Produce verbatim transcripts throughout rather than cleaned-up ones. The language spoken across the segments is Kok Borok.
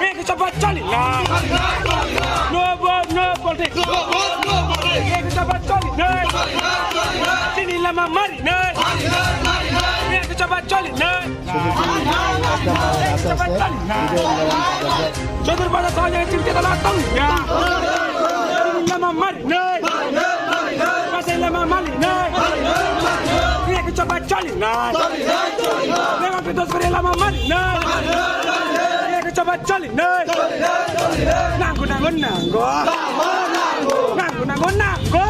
Big Chapa Charlie, no. No vote, no politics. Big Chapa Charlie, no. Chini Lama Mari, no. Big Chapa Charlie, no. শুধু চিনি একটা মায়ের আশা আছে, হৃদয় লড়াই করবে। Chodur Bazar Sahajang Chimte Dala Tong, ya. Chini Lama Mari, no. Pasai Lama Mari, no. Big Chapa Charlie, no. Lama Pitos Kore Lama Mari, no. Big Chapa Charlie, no. Nango, nango, nango. Nango, nango, nango.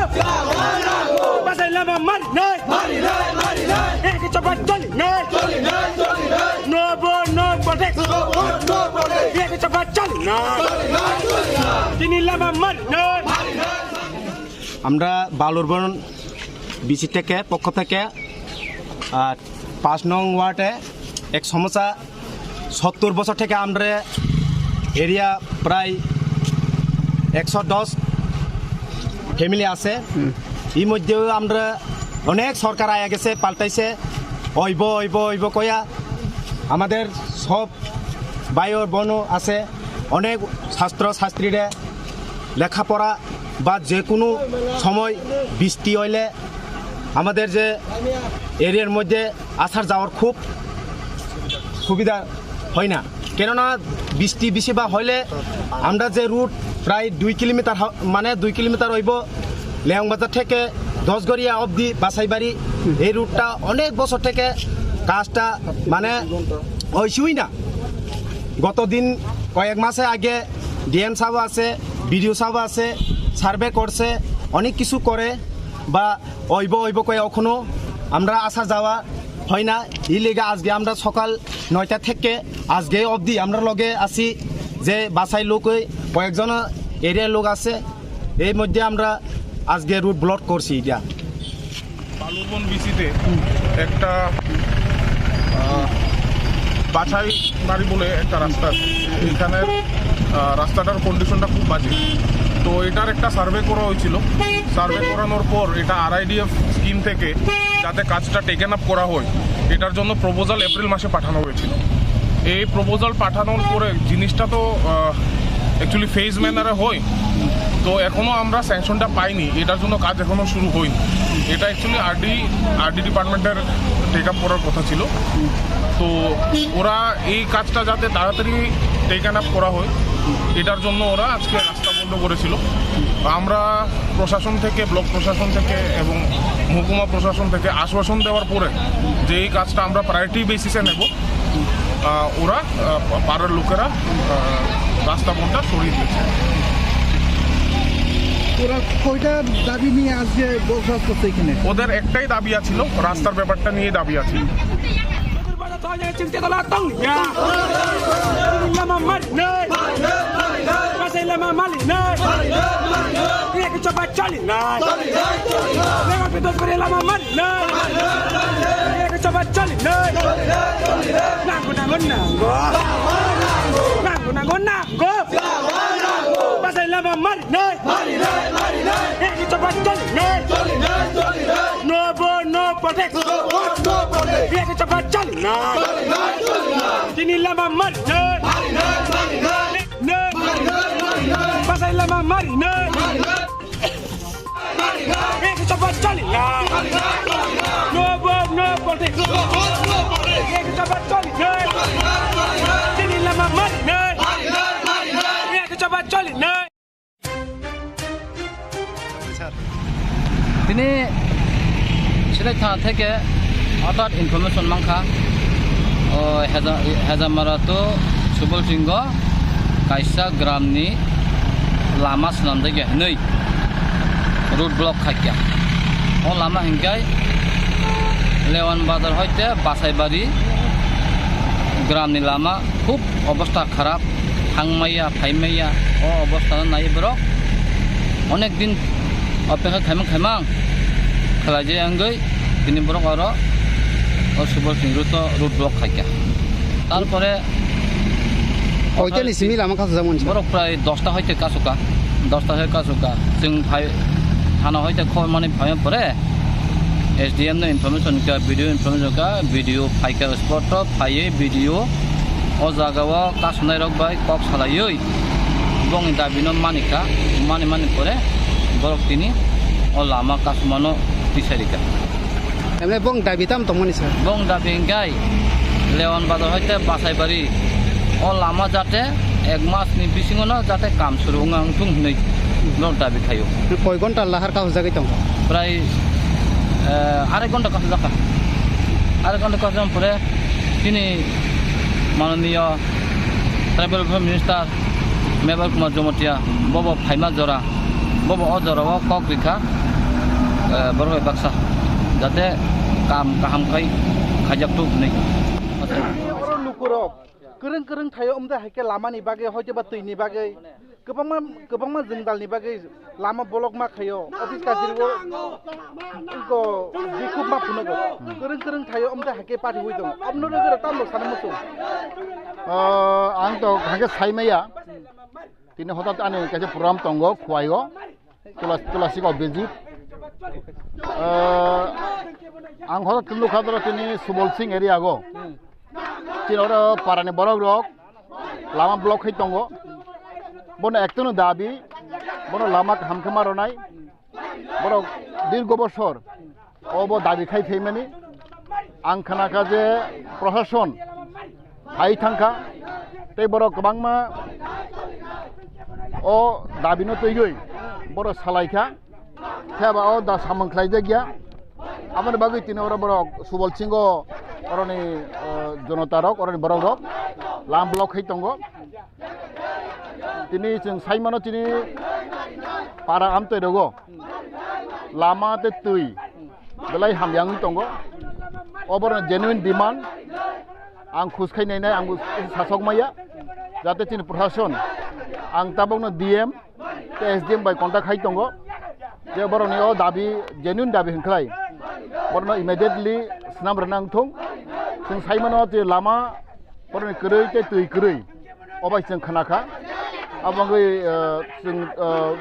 Pasai Lama Mari, no. Big Chapa Charlie, no. No vote, no politics. Big Chapa Charlie, no. Chini Lama Mari, no. আমরা বালুরবন বিসি থেকে, পক্ষ থেকে, আহ, পাঁচ নং ওয়ার্ডে এক সমস্যা, সত্তর বছর থেকে আমরা এরিয়া প্রায় একশো দশ ফ্যামিলি আছে। হুম। এই মধ্যেও আমরা অনেক সরকার আয়া গেছে, পাল্টাইছে, অইব, অইব, অইব কয়া আমাদের সব ভাই ও বোনও আছে, অনেক ছাত্র ছাত্রীরা লেখাপড়া বা যে কোনো সময় বৃষ্টি হইলে আমাদের যে এরিয়ার মধ্যে আসার যাওয়ার খুব সুবিধা হয় না, কেননা বৃষ্টি বেশি বা হইলে আমরা যে রুট প্রায় দুই কিলোমিটার হ-, মানে দুই কিলোমিটার হইব লেয়ং বাজার থেকে দশগড়িয়া অবধি বাসাইবাড়ি, এই রুটটা অনেক বছর থেকে কাজটা মানে হইছেই না। গত দিন কয়েক মাসে আগে ডিএম সাহেব আছে, বিডিও সাহেব আছে, সার্ভে করছে, অনেক কিছু করে বা অইব অইব কয়ে এখনো আমরা আসা যাওয়া হয় না। এই লেগে আজকে আমরা সকাল নয়টা থেকে আজকে অবধি আমরা লগে আছি যে বাসাই লোক ওই কয়েকজন এরিয়ার লোক আছে, এই মধ্যে আমরা আজকে রুট ব্লক করছি এটা। বালুরবন বিসিতে একটা, আহ, বাছাই মারি বলে একটা রাস্তা আছে। এখানের, আহ, রাস্তাটার কন্ডিশনটা খুব বাজে। তো এটার একটা সার্ভে করা হয়েছিল। সার্ভে করানোর পর এটা আরআইডিএফ স্কিম থেকে যাতে কাজটা টেকেন আপ করা হয়, এটার জন্য প্রপোজাল এপ্রিল মাসে পাঠানো হয়েছিল। এই প্রপোজাল পাঠানোর পরে জিনিসটা তো, আহ, অ্যাকচুয়ালি ফেজ ম্যানারে হয়, তো এখনও আমরা স্যাংশনটা পাইনি, এটার জন্য কাজ এখনও শুরু হয়নি। এটা অ্যাকচুয়ালি আরডি, আরডি ডিপার্টমেন্টের টেক আপ করার কথা ছিল। তো ওরা এই কাজটা যাতে তাড়াতাড়ি টেকেন আপ করা হয়, এটার জন্য ওরা আজকে রাস্তা বন্ধ করেছিল। আমরা প্রশাসন থেকে, ব্লক প্রশাসন থেকে এবং মহকুমা প্রশাসন থেকে আশ্বাসন দেওয়ার পরে যে এই কাজটা আমরা প্রায়োরিটি বেসিসে নেব, আহ, ওরা, আহ, পাড়ার লোকেরা, আহ, রাস্তা বন্ধটা সরিয়ে দিয়েছে। ওরা কয়টা দাবি নিয়ে আজকে বসবাস করছে এখানে? ওদের একটাই দাবি আছিল, রাস্তার ব্যাপারটা নিয়ে দাবি আছিল। Lama Mari, no. Pasai Lama Mari, no. Big Chapa Charlie, no. Lama Pitos Kore Lama Mari, no. Big Chapa Charlie, no. Nango, nango, nango. Nango, nango, nango. Pasai Lama Mari, no. Big Chapa Charlie, no. No vote, no politics. Big Chapa Charlie, no. Chini Lama Mari, no. No. Pasai Lama Mari, no. Big Chapa Charlie, no. No vote, no politics. Big Chapa Charlie, no. Chini Lama Mari, no. Big Chapa Charlie, no. Tini Silai thana theke hotat information mankha, o Heja-, Hejamara to Subol Singho kaisa gram ni lama swnamjakya hinwi road block khaikha. O lama hinkhai Lewan Bazar hoite Basaibari gramni lama khub obostha kharap, thangmaya, phaimaya, o obostha no nai borok onek din opekha khaimang khaimang khlaijak wngwi tini borok oro o Subol Singh road o road block khaikha. Tarpore Koitani simi lama kasujak mansa? Borok prai dosta hoite kasuka, dosta hoite kasuka. Chwng phai, thana hoite khobor mani phai pore S D M no information ka, B D O information ka, B D O phaika spot o, phaiwi B D O o jaga o kasunai rok bai kok salaiwi bongni dabi no manikha, mani mani pore borok tini o lama kasumano tisarika. Emne bong dabi tam tongmani sir? Bong dabi hingkai Lewan Bazar hoite Basaibari. O lama jate ek mas ni bisingo no jate kam suru wng ang thung hinwi no dabi khaio. Koi gonta lahar kahujagwi tongo? Prai, eh, arai gonta kahujaka. Arai gonta kahujak pore tini mananiya Tribal Welfare Minister Mebar Kumar Jomotia bobo phaima jora, bobo o jora o kok rikha, eh, borok bai baksa jate kam kaham khai khaijak tuk hinwi. Oro lukurok kwrwng kwrwng thaio, omte hai khe lama ni bagwi hoite ba twi ni bagwi kwbangma, kwbangma jwngdal ni bagwi lama block ma khaio, office kachari o ko bikhuk ma phunugo, kwrwng kwrwng thaio, omte hai khe party hui tongo, abno rwgwrwk tambo sana muchung. Ah, ang to hai khe sai maya. Tini hotat ani kaisa program tongo Khowai o, Tulas-, Tulasik o Bijit. Ah, ang hotat nukha doro tini Subol Singh area go. Tini oro parani borok rok lama block khai tongo. Bono ektono dabi, bono lama kaham khe ma rwnai. Borok dirgo bosor obo dabi khai phaimani. Ang khnakha je prosason phai thangkha, tei borok kwbangma o dabino twiwi borok salaikha. Phiya ba o da samung khlaijak ya. Aboni bagwi tini oro borok Subol Singh o oroni, eh, jonota rok, oroni borok rok lam block khai tongo. Tini chwng sai mano, tini para amtwi rogo lama tei twi belai hamya wngwi tongo. Oborokni genuine demand ang khus khai nainai, ang sasok maya, jate chini prosason, ang tabokno D M tei S D M bai contact khai tongo je borokni o dabi genuine dabi hwnkhlai borokno immediately swnam rwna wngthung. Chwng sai mano je lama borokni kwrwi tei twi kwrwi. O bai chwng khna kha. Abo wngwi, eh, chwng, eh,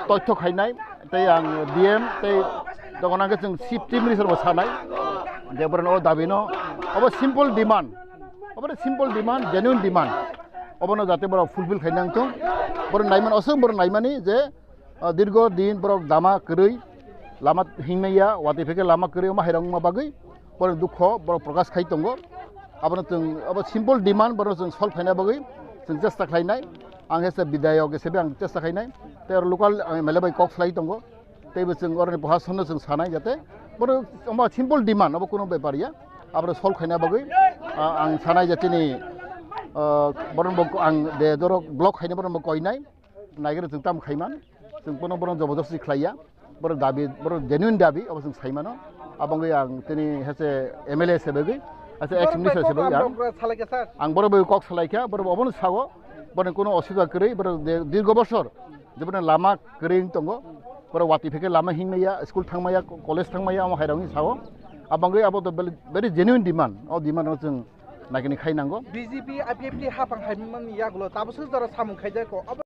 toitho khainai, tei ang D M tei dogon hwnkhe chwng Chief Minister bo sanai je borokni o dabi no, obo simple demand, obo simple demand, genuine demand, obono jate borok fulfill khaina wngthung. Borok naimani, aswk borok naimani je Ah, dirgo din borok lama kwrwi, lama himya, watwi phai khe lama kwrwi, omo hairok wngma bagwi borok dukho, borok prokash khai tongo. Abono chwng, abo simple demand, borok chwng solve khaina bagwi chwng chesta khlainai. Ang hese bidayok hesebe ang chesta khainai. Tei oro local, ah, M L A bai kok salai tongo. Teibo chwng oroni proshasonno chwng sanai jate borok omo simple demand, obo kuno bepar ya. Abono solve khaina bagwi, ah, ang sanai je chini, ah, borok bo ang de dorok block khaina borok bo koinai. Naigwrwi chwng tamo khaiman, chwng bono, bono jobojosti khlaiya, borok dabi, borok genuine dabi, obo chwng saimano. Aboni ang tini hese M L A sebegwi, hese ex minister sebegwi ang. Borok salai kha, sir. Ang borok bai kok salai kha, borok obono sao, borok kuno osubida kwrwi, borok de-, dirgo bosor, jebono lama kwrwi wng tongo, borok watwi phai khe lama himya, school thangmaya, college thangmaya, omo hairok ni sao. Aboni abo to very, very genuine demand, o demand no chwng naikani khai nango. B J P, I P F T hapang hai mani yagulo, tabukhe jora samung khaijak kho.